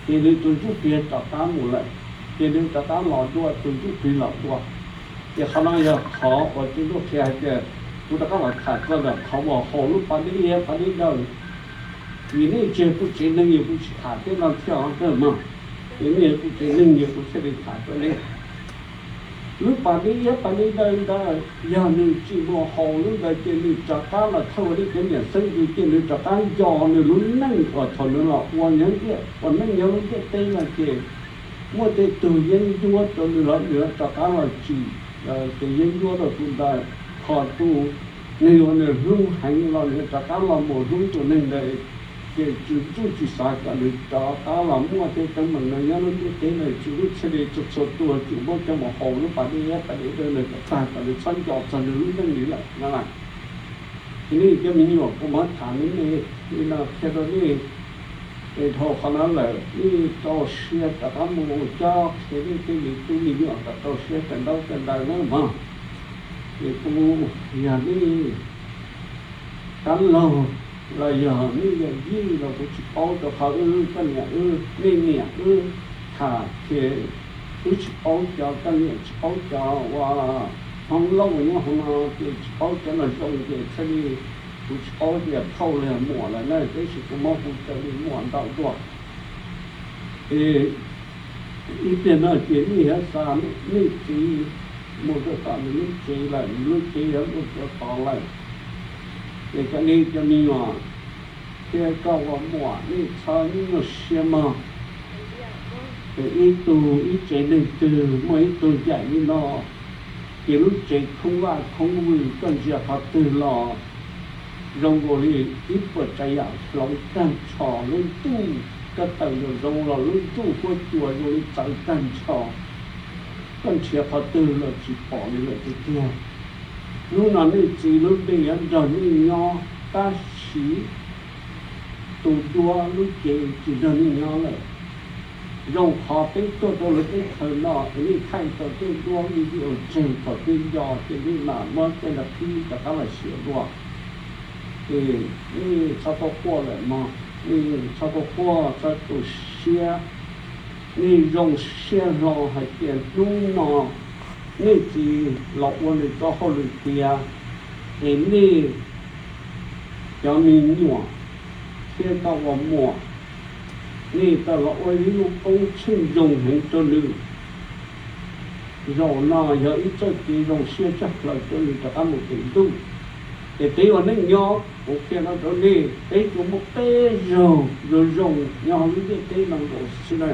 Ces nws tus ntsuj plig rov qab mus lawm, ces nws rov qab los dua, tus ntsuj plig los dua. Ces qhov no yog qhov uas Tswv Ntuj qhia hais tias, kuv rov qab los tham txog ntawm qhov uas haus lub pas dib iab pas dib dawb. Vim nej tsis yog kuv tsev neeg, yog kuv tsis tham tej no thiab os nawb mog. Ces nej yog kuv tsev neeg, yog kuv thiaj li tham rau nej. Lub pas dib iab pas dib dawb ntawd, yog nws tsis mus haus lub ntawd ces nws rov qab los thawj ua nej cov niam xeeb ntxwv, ces nws rov qab nco nws lub neej uas thaum nws los ua nyob ntiaj, ua neej nyob lub ntiaj teb no ces muaj tej tug yeeb ncuab rau nws los nws rov qab los tsim tus yeeb ncuab rau tus ntawd. Ho tus neeg uas nws hlub heev los nws rov qab los mus hlub tus neeg ntawd, ces Tswv Ntuj tsis xav kom nws rov qab los muaj tej teeb meem no nyob lub ntiaj teb no. Tswv Ntuj thiaj li txhua txhua tus tsuas muab coj mus haus lub pas dib iab pas dib dawb ntawd kom tag, kom nws txhob nco txog nws lub neej li lawm no. Ces nej cov me nyuam, kuv muab tham nej li no qhia rau nej, es dhau qhov no lawm nej rau siab rov qab mus ua cob qhia nej tej me tub me nyuam kom rau siab kawm ntaub kawm ntawv nawb mog. Ces kuv yog nej dab laug los yog nej yawm yij los kuv tsis paub, rau qhov wb koj niam wb, nej niam wb tham ces wb tsis paub cov, koj niam tsis paub cov uas Hmoob Lauj nyob hauv no, ces tsis paub cov no zoo ces thiaj li kuv tsis paub tias phauj los yog muam lawm na, tab sis kuv muab hu raws li muam ntau dua. Es ib pliag no ces nej yuav xa nej txiv mus rau tom nws lub tsev lawm, nws lub tsev yuav mus rau tod lawm. Ces kom nej cov me nyuam thiab koj ua muam nej txhob nyuaj siab mog. Ces ib tug ib tsev neeg twg muaj ib tug ncaim li no, ces lub tsev khoob vaj khoob vwm koj ntsia qhov twg los zoo nkaus li ib puas tsav yam hloov tag nrho, lub ntuj koj tawm nraum zoov los lub ntuj huab cua zoo li txawv tag nrho. Koj nrhiav qhov twg los tsis pom li lawm tiag tiag. Hnub no nej txiv lub npe yuav nrog nej nyob, tab sis tus duab lub cev tsis nrog nej nyob lawm. Zoo qhov peb tuaj rau lawv teb chaws no es nej thaij tau tej duab video tseg thaum twg nco ces nej mam muab tej no qhib rov qab los xyuas dua. Ces nej txhob tau quaj lawm mog, nej txhob tau quaj, txhob tu siab. Nej zoo siab hlo hais tias hnub no nej txiv los ua nws txoj hauj lwm tiav, es nej cov me nyuam thiab koj ua muam, nej tau los ua ib lub koob tsheej zoo heev rau nws. Zaum no yog ib txoj kev zoo siab tshaj plaws rau nws rov qab mus tes ntuj. Ces peb ua neej nyob, kuv qhia no rau nej, peb tsuas muaj peb zaug zoo zoo nyob hauv lub ntiaj teb no nkaus xwb na.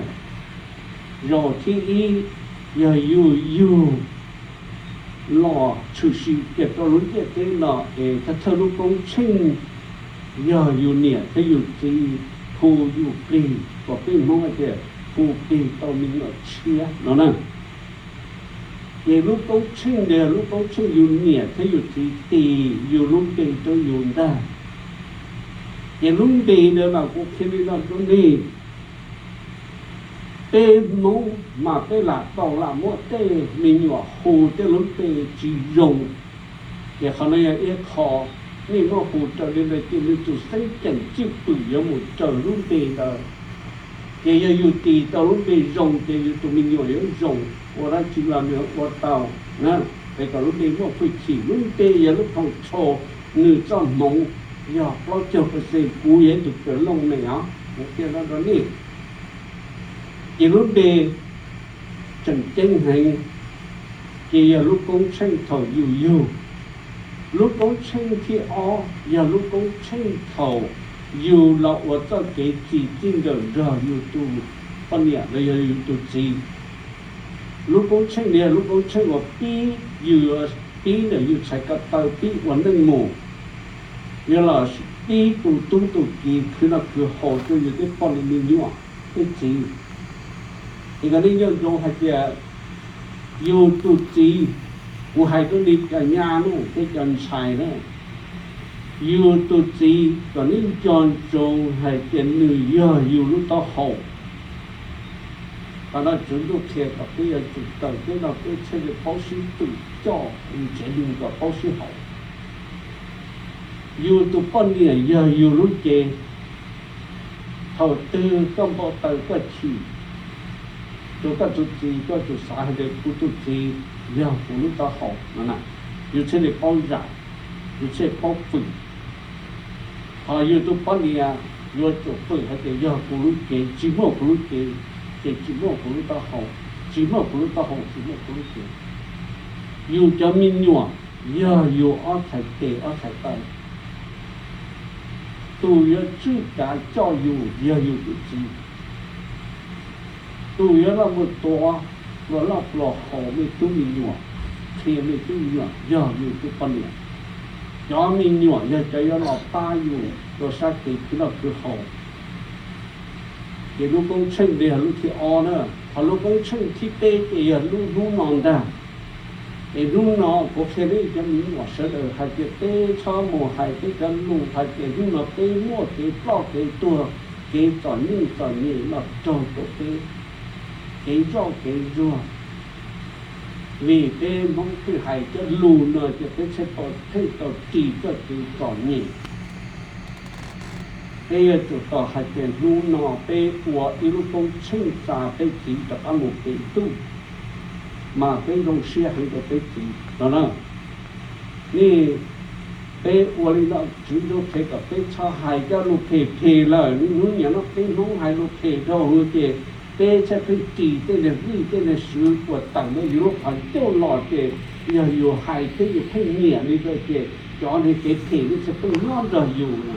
Zaum thib ib yog yus yug los tshwm sim kiag rau lub ntiaj teb no es thawj thawj lub koob tsheej yog yus niam thiab yus txiv hu yus plig, kom peb Hmoob hais tias hu plig tau me nyuam tshiab no na. Ces lub koob tsheej ntawd yog lub koob tsheej yus niam thiab yus txiv tis yus lub npe rau yus ntag. Ces lub npe ntawd mas kuv qhia li no rau nej, peb Hmoob mas peb lam tau lam muab tej me nyuam hu tej lub npe tsis zoo. Ces qhov no yog ib qho, nej muab hu raws li ntawd ces nws tus xeeb ceem cwj pwm yuav mus raws lub npe ntawd. Ces yog yus tis tau lub npe zoo ces yus tus me nyuam yuav zoo, ua dab tsi los nws ua tau na. Es kom lub npe muaj hwj chim, lub npe yog lub control nws txoj hmoov, yog plaub caug percent, kuv yog ib tug kawg looj ne os, kuv qhia no rau nej. Ces lub npe tseem ceeb heev, ces yog lub koob tsheej thaum yus yug. Lub koob tsheej thib ob yog lub koob tsheej thaum yus los ua txoj kev txi txij nkawm nrog yus tus poj niam los yog yus tus txiv. Lub koob tsheej no yog lub koob tsheej uas pib, yus pib ntawm yus txhais ko taw pib ua neej mus, yog los pib tu tub tu kiv khwv noj khwv haus rau yus tej poj niam me nyuam tej txiv. Es kom nej nco ntsoov hais tias yus tus txiv, kuv hais rau nej cov nyab na thiab cov ntxhais na, yus tus txiv kom nej nco ntsoov hais tias nws yog yus lub taub hau. Qhov no Tswv Ntuj qhia kom peb yuav tsum kawm, peb no peb thiaj li paub sib twm coj yus tsev neeg kom paub sib haum. Yus tus poj niam yog yus lub cev, Thaum twg koj npau taws koj chim rau koj tus txiv, koj tsum xav hais tias kuv tus txiv yog kuv lub taub hau no na, yus thiaj li paub zam, yus thiaj paub fwm. Ho yus tus poj niam yuav tsum fwm hais tias yog kuv lub cev, tsis muaj kuv lub cev, ces tsis muaj kuv lub taub hau, tsis muaj kuv lub taub hau tsis muaj kuv lub cev. Yus cov me nyuam yog yus ob txhais tes ob txhais taw. Tus yuav tswj kav coj yus yog yus tus txiv. Tus yuav los mus tuav pluas loj pluas haus me tub me nyuam, qhia me tub me nyuam yog yus tus poj niam. Cov me nyuam yog cov yuav los pab yus rau sab kev khwv noj khwv haus. Ces lub koob tsheej ntawd yog lub thib ob na. Ho lub koob tsheej thib peb ces yog lub hnub no ntag. Es hnub no kuv qhia nej cov me nyuam sawv daws hais tias peb txhob mus hais peb cov lus hais tias hnub no peb muaj kev ploj kev tuag, kev txom nyem txom nyem los raug rau peb, kev zoj kev zuag. Vim peb Hmoob twb hais cov lus no ces peb thiaj tau pheej tau ris txoj kev txom nyem. Peb yuav tsum tau hais tias hnub no peb ua ib lub koob tsheej tsa peb txiv rov qab mus pem ntuj, mas peb zoo siab heev rau peb txiv no na. Nej, peb ua li no Tswv Ntuj qhia kom peb txhob hais cov lus phem phem lawm. Niaj hnub nim no peb Hmoob hais lus phem dhau hwv ces peb thiaj pheej ris tej niag vij tej niag sw uas tawm ntawm yus lub qhov ncauj los ces yog yus hais thiab yus pheej nyiam li ntawd ces cov niag kev phem thiaj pheej nyob nrog yus no.